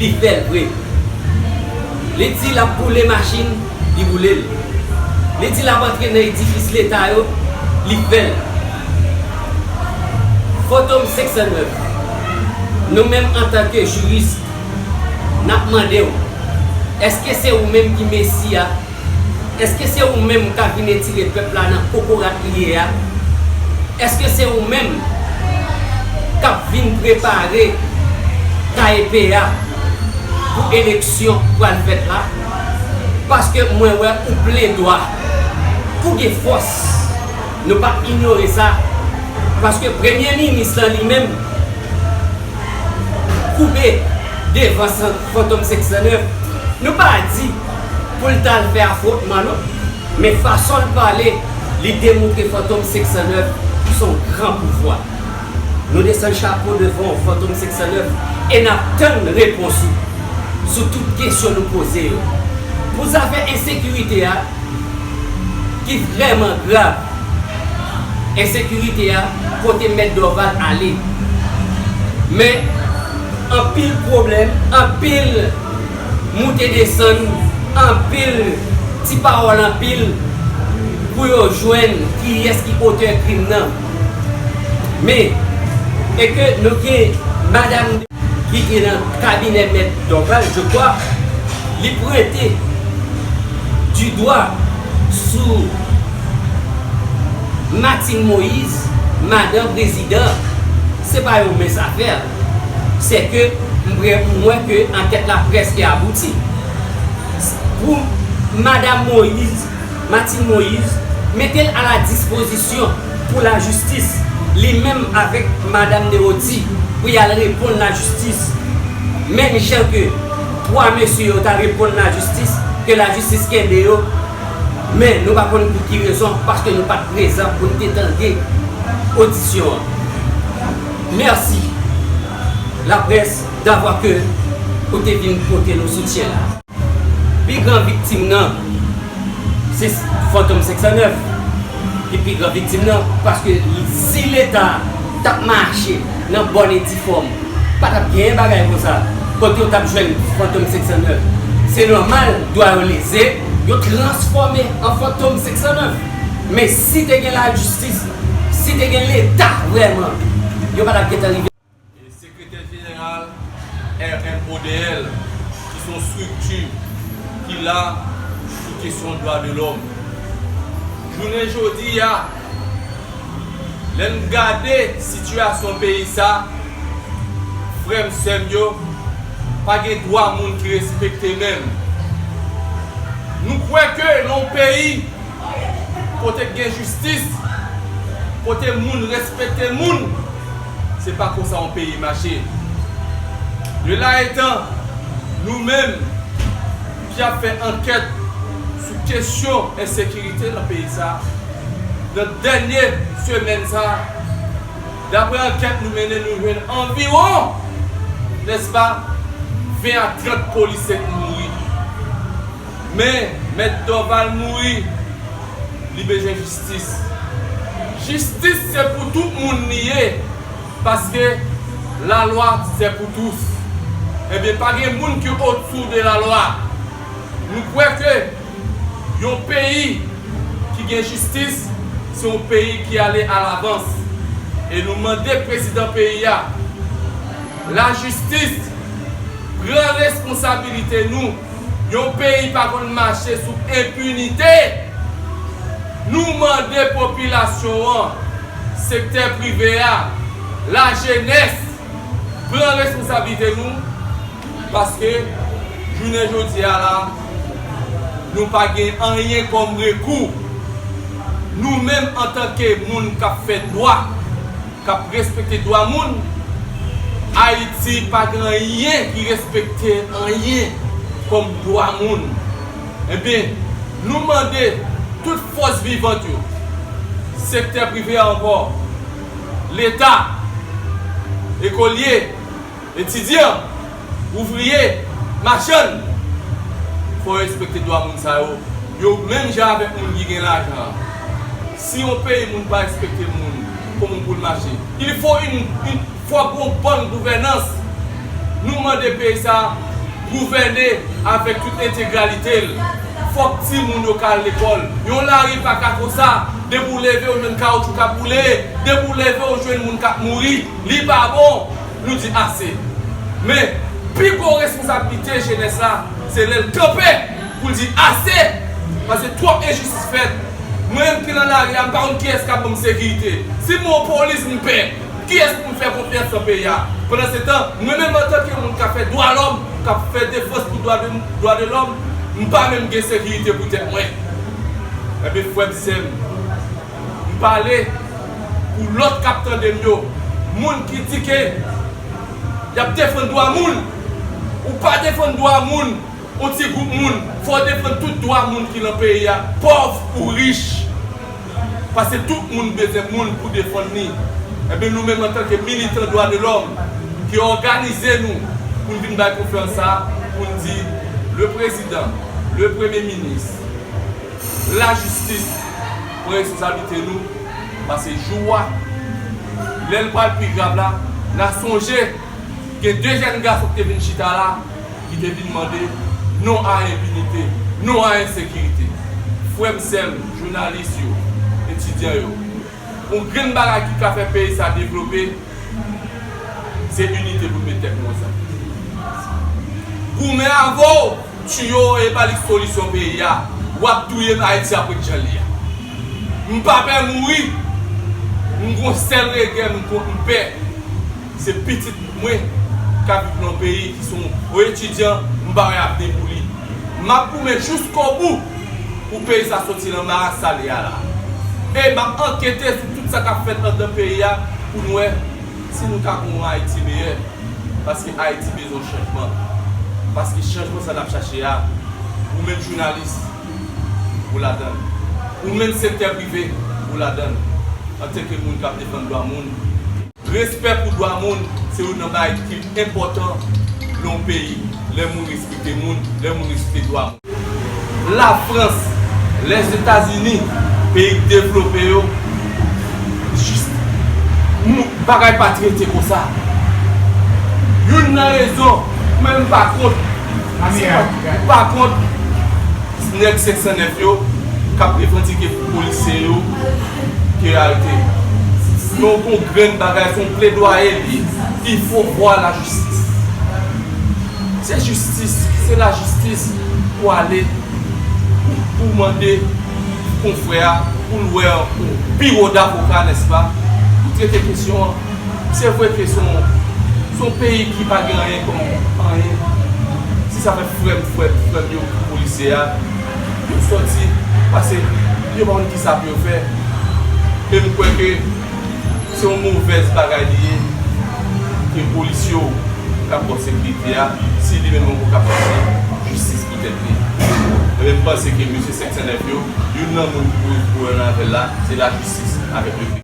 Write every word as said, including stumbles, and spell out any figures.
Li fè l vre. Li di l ap boule machin, li boule l. Li di l ap antre nan edifis leta yo, li fè l. Fantom senk san nèf, nou menm antanke jiris, n ap mande w, èske se ou menm ki Mesi a? Èske se ou menm k ap vin retire pèp la nan kokorat li ye a? Èske se ou menm k ap vin prepare K E P a pou eleksyon k pral fèt la? Paske mwen wè ou plen dwa, ou gen fòs. Nou p ap inyore sa. Paske premye minis lan li menm koube devan san- Fantom senk san nèf. Nou pa di pou l t al fè afwontman non, men fason l pale, li demontre Fantom senk san nèf se yon gran pouvwa. Nou desann chapo devan w, Fantom senk san nèf, e n ap tann repons ou sou tout kesyon nou poze yo. Pou zafè ensekirite a, ki vrèman grav, ensekirite a, kote Mèt Dorval ale. Men, anpil pwoblèm, anpil moute desann, anpil ti pawòl anpil pou yo jwenn kiyès ki otè krim nan. Men, e ke nou gen madanm ki te nan kabinè Mèt Dorval, je crois, li pwente du doigt sou Martine Moïse, madan prezidan, se pa yon mens afè. Se ke m wè ke ankèt la prèske abouti. Pou madanm Moïse, Martine Moïse, mete l a la dispozisyon pou lajistis, li menm avèk madanm Nerody, pou y al reponn lajistis. Menm jan ke twa mesye yo ta reponn lajistis, ke lajistis kenbe yo, men nou pa konn pou ki rezon, paske nou pa t prezan pou n te tande odisyon an. Mèsi, laprès, davwa ke ou te vin pote nou soutyen la. Pi gran viktim nan, se Fantom senk san nèf ki pi gran viktim nan, paske si Leta t ap mache nan bòn e di fòm, pa t ap genyen bagay konsa. Kote yo t ap jwenn Fantom senk san nèf? Se nòmal, dwa yo leze, yo transfòme an Fantom senk san nèf. Men si te gen lajistis, si te gen Leta vrèman, yo pa t ap gentan rive. E sekretè jeneral R M O D L, ki se yon estrikti ki la sou kesyon dwa de lòm. Jounen jodi a, lè n gade sitiyasyon peyi sa, frè m, sè m yo, pa gen dwa moun ki respekte menm. Nou kwè ke nan yon peyi kote k gen jistis, kote moun respekte moun, se pa konsa yon peyi mache. De la etan, nou menm ki ap fè ankèt sou kesyon ensekirite nan peyi sa, nan dènye semèn sa, daprè ankèt nou mennen, nou jwenn anviwon, nèspa, ven a trant polisye ki mouri. Men, Mèt Dorval mouri, li bezwen jistis. Jistis se pou tout moun li ye, paske lalwa se pou tous. Ebyen, pa gen moun ki odsou de lalwa. Nou kwè ke yon peyi ki gen jistis, se yon peyi ki ale alavans. E nou mande prezidan peyi a, lajistis, pran responsabilite nou. Yon peyi pa konn mache sou enpinite. Nou mande popilasyon an, sektè prive a, lajenès, pran responsablite nou, paske jounen jodi a la, nou pa gen anyen kòm rekou. Nou menm antanke moun k ap fè dwa, k ap respekte dwa moun, Ayiti pa gen anyen ki respekte anyen kòm dwa moun. Ebyen, nou mande tout fòs vivant yo, sektè prive a ankò, Leta, ekolye, etidyan, ouvriye, machann, fò yo respekte dwa moun sa yo. Yo menm jan avèk moun ki gen lajan an. Si yon peyi moun pa respekte moun, kòman pou l mache? Il faut une, une, fòk yon bòn gouvènans. Nou mande peyi sa Gouvène avèk tout entegralite l. Fòk timoun yo ka al lekòl. Yon lari pa ka konsa. Depi w leve, w jwenn kawotchou k ap boule. Depi w leve, w jwenn moun k ap mouri. Li pa bon. Nou di ase. Men, pi gwo responsablite jenès la, se lè l kanpe pou l di ase. Paske twòp enjistis fèt. Mwen menm ki nan lari a, m pa konn kiyès k ap ban m sekirite. Si m wè yon polis, m pè. Kiyès pou m fè konfyans nan peyi a? Pandansetan, mwen menm antanke moun k ap fè dwa lòm, k ap fè defans pou dwa de, dwa de lòm, m pa menm gen sekirite pou tèt mwen. Enben, frè m, sè m, m pale pou lòt k ap tande m yo, moun ki di ke y ap defann dwa moun. Ou pa defann dwa moun, yon ti gwoup moun, fò w defann tout dwa moun ki nan peyi a, pòv ou rich. Paske tout moun bezwen moun pou defann li. Enben, nou menm antanke militan dwa de lòm ki òganize nou pou n vin bay konfyans sa a, pou n di, le prezidan, le premye minis, lajistis, pran responsablite nou, paske jou a, lè l pral pi grav la, n a sonje gen de jèn gason ki te vin chita la, ki te vin mande non a enpinite, non a ensekirite. Frè m, sè m, jounalis yo, etidyan yo, yon grenn bagay ki ka fè peyi sa devlope, se inite pou n met tèt nou ansanm. Goumen avè w, tiye w e pa li solisyon peyi a. W ap touye Ayiti ap ret jan l ye a. M pa pè mouri. M gon sèl regrè, m gon, m pè. Se pitit mwen k ap viv nan yon peyi ki se yon etidyan, m pa wè avni pou li. M ap goumen jiskobou pou peyi sa soti nan maras sa l ye a la. E m ap ankete sou tout sa k ap fèt anndan peyi a pou n wè si nou ka gen yon Ayiti meyè. Paske Ayiti bezwen chanjman. Paske chanjman sa n ap chache a, ou menm jounalis, ou ladan l. Ou menm sektè prive, ou ladan l. Antanke moun k ap defann dwa moun, respè pou dwa moun se youn nan bagay ki enpòtan nan yon peyi. Lè moun respekte moun, lè moun respekte dwa moun. Lafrans, Lèzetazini, peyi devlope yo, jis, nou, bagay pa trete konsa. Youn nan rezon, mwen m pa kont, m pa kont nèg senk san nèf yo k ap revandike pou polisye yo te arete. Yon bon grenn bagay, se yon pledwaye li ye. Il faut voir la justice. Se jistis, se lajistis pou ale, pou, pou mande konfrè a, pou l wè yon biwo davoka, nèspa, pou trete kesyon an. Se vre ke se yon, se yon peyi ki pa gen anyen kòm anyen. Se sa fè frè m, frè m, frè m yo ki polisye a, yo sòti, paske yo pa konn kisa pou yo fè. E m kwè ke se yon movèz bagay li ye, ke polis yo k ap ba w sekirite a, si li menm yon kou k ap chèche jistis pou tèt li. Ebyen, m panse ke mesye senk san nèf yo, youn nan moun ki pou, pou yo nan avè l la, se lajistis avèk le